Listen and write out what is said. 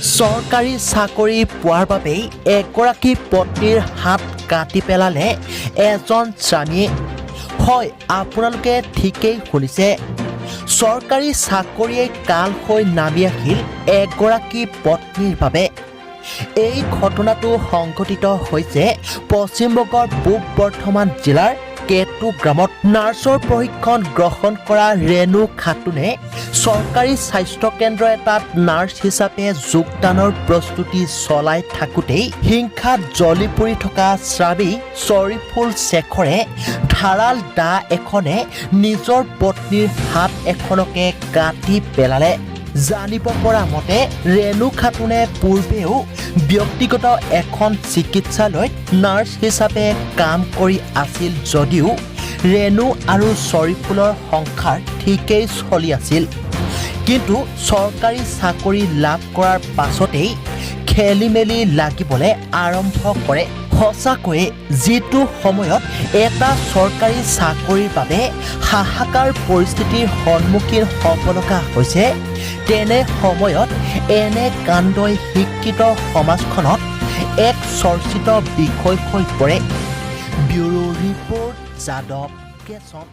চৰকাৰী চাকৰি পোৱাৰ বাবেই এগৰাকী পত্নীৰ হাত কাটি পেলালে এজন স্বামীয়ে। হয়, আপোনালোকে ঠিকেই শুনিছে। চৰকাৰী চাকৰিয়ে কাল হৈ নামি আহিল এগৰাকী পত্নীৰ বাবে। এই ঘটনাটো সংঘটিত হৈছে পশ্চিমবংগৰ পূব বৰ্ধমান জিলাৰ কেটু গ্ৰামত। নাৰ্ছৰ প্ৰশিক্ষণ গ্ৰহণ কৰা ৰেণু খাতুনে চৰকাৰী স্বাস্থ্য কেন্দ্ৰ এটাত নাৰ্ছ হিচাপে যোগদানৰ প্ৰস্তুতি চলাই থাকোঁতেই হিংসাত জ্বলি পৰি থকা স্বামী শ্বৰীফুল শেখৰে ধাৰাল দা এখনে নিজৰ পত্নীৰ হাত এখনকে কাটি পেলালে। জানিব পৰা মতে, ৰেণু খাতুনে পূৰ্বেও ব্যক্তিগত এখন চিকিৎসালয়ত নাৰ্ছ হিচাপে কাম কৰি আছিল যদিও ৰেণু আৰু শ্বৰীফুলৰ সংসাৰ ঠিকেই চলি আছিল। কিন্তু চৰকাৰী চাকৰি লাভ কৰাৰ পাছতেই খেলি মেলি লাগিবলৈ আৰম্ভ কৰে। সঁচাকৈয়ে, যিটো সময়ত এটা চৰকাৰী চাকৰিৰ বাবে হাহাকাৰ পৰিস্থিতিৰ সন্মুখীন হ'ব লগা হৈছে, তেনে সময়ত এনে কাণ্ডই শিক্ষিত সমাজখনত এক চৰ্চিত বিষয় হৈ পৰে। Bureau' report, Yadav কেচন।